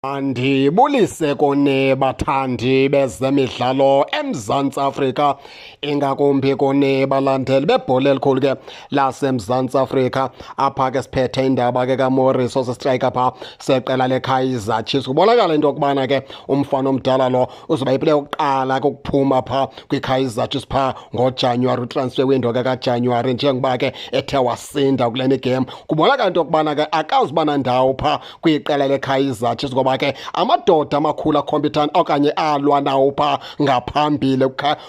Andibulise kuni bathandi bezemidlalo eMzantsi Afrika, ingakumbi kuni balandeli bebhola elikhulu ke laseMzantsi Afrika. Apha ke siphethe indaba ke kaMorris osistrike pha seqela leKaizer Chiefs. Kubonakala into yokubana ke umfana omdala lo uzoba yiplayer yokuqala kokuphuma pha kwiKaizer Chiefs pha ngoJanuwari, transfer window ke kaJanuwari, njengoba ke ethe wasinda kulena game. Kubonakala into yokubana ke akazuba nandawo pha kwiqela leKaizer Chiefs, ngoba ke amadoda amakhulu akhompyuthana okanye alwa nawo pha ngaphambili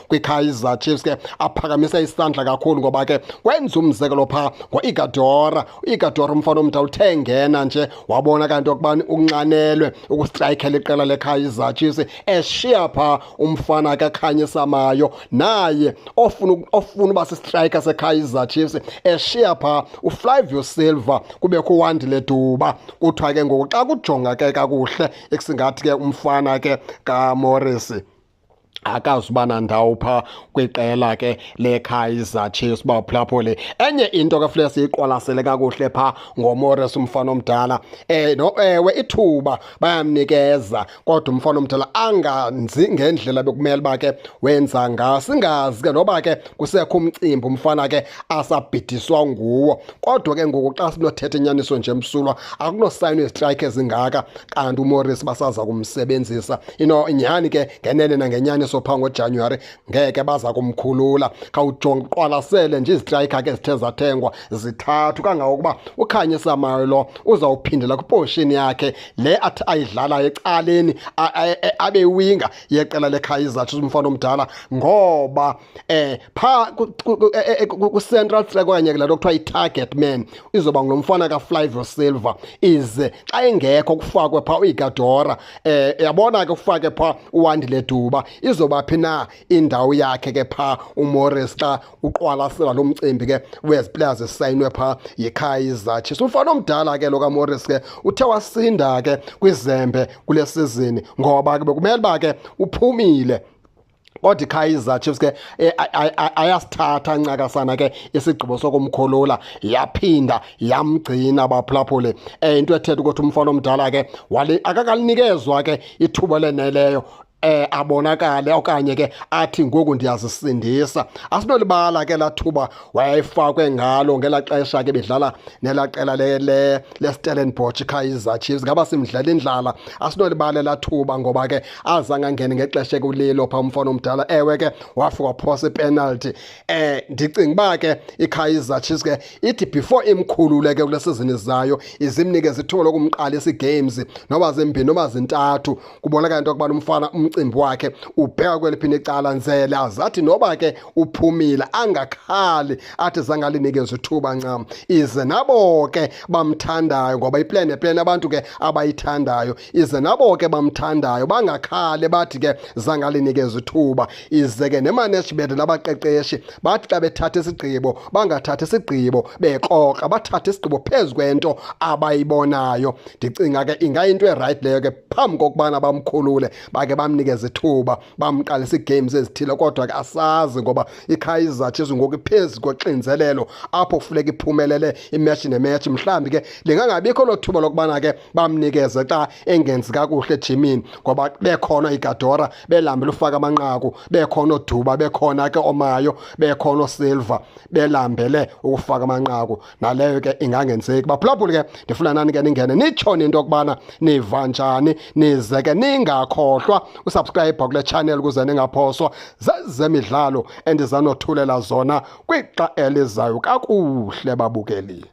kwiKaizer Chiefs ke aphakamisa isandla kakhulu, ngoba ke kwenza umzekelo pha ngo-Igadora. U-Igadora umfana omdala uthe ngena nje wabona kanti okubani unxanelwe ukustrayikela iqela leKaizer Chiefs, eshiya pha umfana kaKhanyisa Mayo naye ofuna uba sistriker seKaizer Chiefs, eshiya pha uFlavio Silva, kubekho uWandile Duba. Kuthiwa ke ngoku xa kujonga ke kakuhle ekusingathi ke umfana ke kaMorris akazuba nandawo pha kwiqela ke leKaizer Chiefs, baphulaphuli. Enye into ke funeka siyiqwalasele kakuhle pha ngoMorris umfana omdala, no ewe ithuba bayamnikeza, kodwa umfana omdala anganzi ngendlela bekumele uba ke wenza ngayo. Singazi ke noba ke kusekho umcimbi umfana ke asabhidiswa nguwo, kodwa ke ngoku xa sinothetha inyaniso nje msulwa, akunosayinwa izitrayikhi ezingaka kanti uMorris basaza kumsebenzisa. Ino nyhani ke ngenene nangenyaniso phaa ngoJanuwari ngeke baza kumkhulula. Khawujonge uqwalasele nje izitrayikha ke zithe zathengwa zithathu, kangangokuba uKhanyisa Mayo lo uzawuphindela kwiposhini yakhe le athi ayidlalayo ecaleni, abe winga yeqela leKaizer Chiefs umfana omdala, ngoba pha ku-central striker okanye ke laa nto kuthiwa i-target man izoba ngulo mfana kaFlavio Silva. Ize xa engekho kufakwe pha uIgadora, yabona ke kufake pha uWandile Duba, izoba phi na indawo yakhe ke pha uMorris xa uqwalasela lo mcimbi ke wezi players esayinwe pha yiKaizer Chiefs? Umfana omdala ke lo kaMorris ke uthe wasinda ke kwizembe kule sizini, ngoba ke bekumele uba ke uphumile, kodwa iKaizer Chiefs ke ayasithatha ncakasana ke isigqibo sokumkhulula, yaphinda yamgcina, baphulaphuli. Into ethetha ukuthi umfana omdala ke akakalinikezwa ke ithuba leneleyo abonakale okanye ke athi ngoku ndiyazisindisa. Asinolibala ke laa thuba wayefakwe ngalo ngelaa xesha ke bedlala nelaa qela leStellenbosch iKaizer Chiefs, ngaba simdlela indlala. Asinolibala elaa thuba, ngoba ke azange angene ngexesha ekulilo phaa umfana omdala. Ewe ke wafika waphosa ipenalty. Ndicinga uba ke iKaizer Chiefs ke ithi before imkhulule ke kule sizini zayo, izimnikeze ithuba lokumqalisa ii-games noba zimbini noba zintathu, kubonakala into yokubana umfana umcimbi wakhe ubheka kweliphi icala, nzele azathi noba ke uphumile angakhali athi zange alinikezwe ithuba ncam. Ize nabo ke bamthandayo, ngoba iplan neplan abantu ke abayithandayo, ize nabo ke bamthandayo bangakhali bathi ke zange alinikezwe ithuba. Ize ke nemanagement nabaqeqeshi bathi xa bethatha isigqibo bangathathi isigqibo bekroka, bathathe isigqibo phezu kwento abayibonayo. Ndicinga ke ingayinto erayithi leyo ke, phambi kokubana bamkhulule bake bamnikeze ithuba, bamqalise ii-games ezithile. Kodwa ke asazi, ngoba iKaizer Chiefs ngoku iphezu koxinzelelo apho kufuneka iphumelele imetshi nemetshi. Mhlawumbi ke lingangabikho lo thuba lokubana ke bamnikeze xa engenzi kakuhle ejimini, ngoba bekhona iGadora belambele ufaka amanqaku, bekhona oDuba, bekhona ke oMayo, bekhona oSilva belambele ukufaka amanqaku, naleyo ke ingangenzeki. Baphulaphuli ke, ndifuna nani ke ningene nitsho into yokubana niva njani, nize ke ningakhohlwa usubscribe kule channel ukuze ningaphoswa zezemidlalo endizanothulela zona kwixa elizayo. Kakuhle babukeli.